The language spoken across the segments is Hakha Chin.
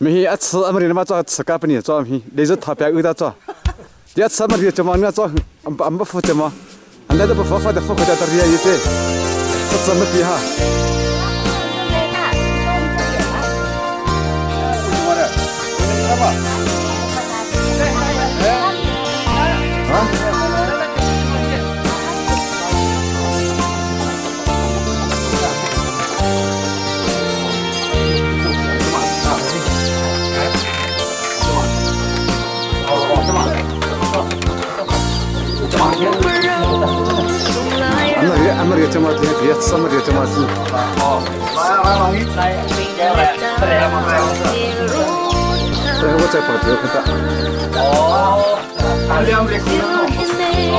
Mi hi a ch amari ma cho ska pani cho hi le zo tha pya u da cho ya ch amari cho ma na cho am am ba fu che ma an da ba fa fa da fu ko da ta ria yi te ch ch ma pi ha. Amari amari chama ti ya samari chama ti. 对，我在跑这个的。哦，两百哦。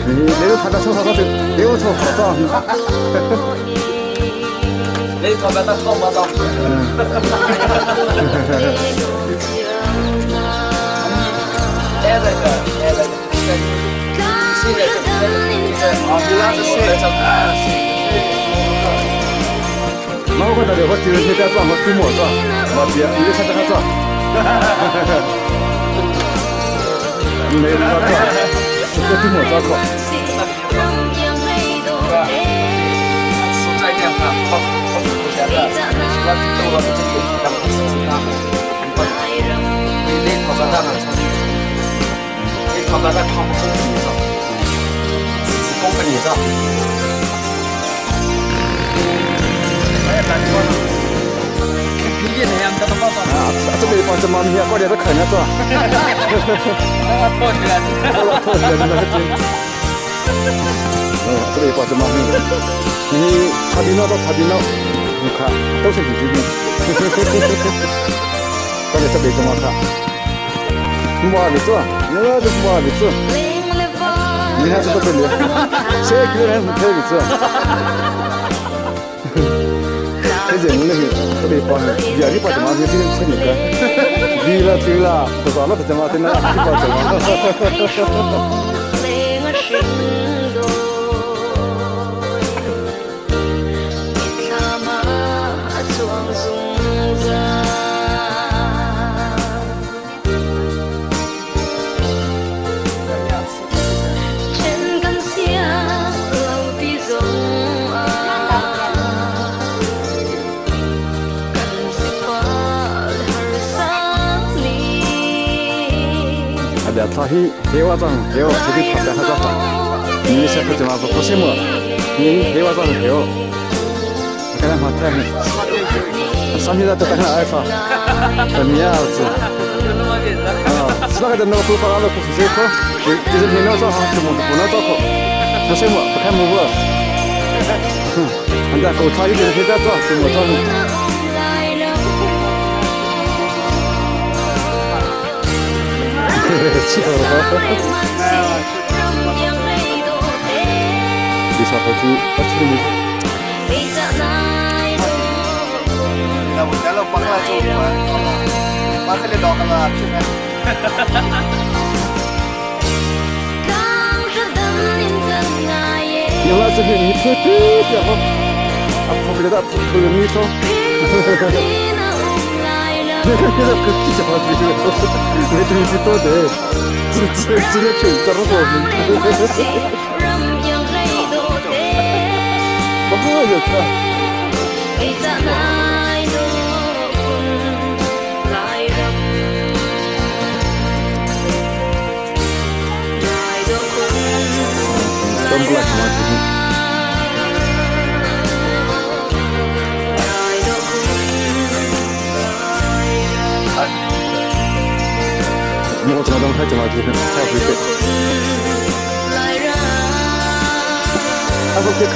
你那个他在抽啥子？那个抽好早。那个他在好嘛早。哎这个，哎这个，现在这啊，你那是谁？那我看到的，我就是现在做，我做么做，我别，你就现在做。没有做，这个做么做可？实在点哈，好，好复杂的，我做了这个，咱们试试看。你你头发大了，你头发大看不公平的，是公平的。啊，这边帮这妈咪啊，过来这看下做。拖起来，拖起来，那个真。嗯，这边帮这妈咪，你他的那到他的那，你看都是你这边。过来这边怎么看？你妈的做，你那这妈的做，你还是这边的，谁个人是这个做？这人那个特别帮，也是帮这妈咪这个吃那个，对了对了，不少了这妈的那，你帮这妈。他去黑瓦庄，黑瓦这个他在他做，你是不怎么不什么？你黑瓦庄黑哦，我看他嘛太，上面在都在看爱发，怎么样子？啊，是那个在那个头发那个不是谁可，就是你那做哈，就不能做可，不什么不看木不，哼，俺在狗他有点在做，怎么做呢？你啥手机？我去你。那我家老爸来做饭，爸来到个了，去看。原来这个你破对的哈，啊破不了的破破个米头。那个那个比较好听，那东西多的，只只只能听这么多。不好就看。真不来什么听。我怎么能开怎么听，太回去。还不别看。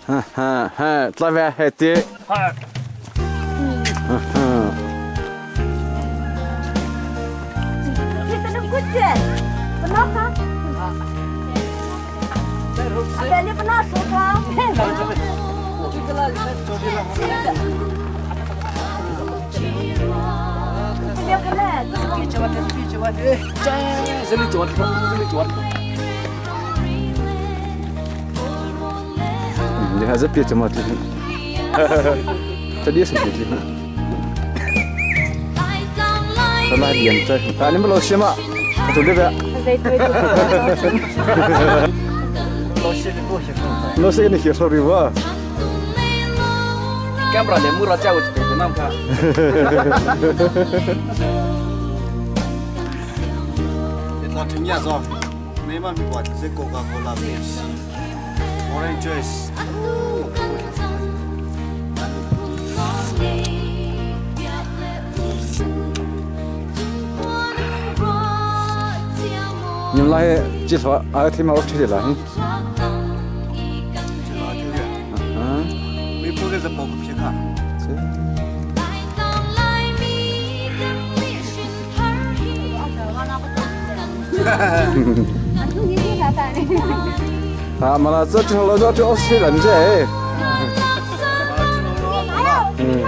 Ha ha ha, tla ve he ti. Ha. Ni ha zet pi chama tli. Tadi se tli. Sama diam chơi. Ta ni lo siama. Tu le ba. Lo se ni hi sorry wa. Camera le mura chao te te nam kha. 老听见说，没嘛没关，这 Coca-Cola、Pepsi、Orange Juice。 你们来介绍啊，听嘛，我出去了。嗯，没不给这包个皮卡。啊，嘛啦，这这老早这是人这。嗯。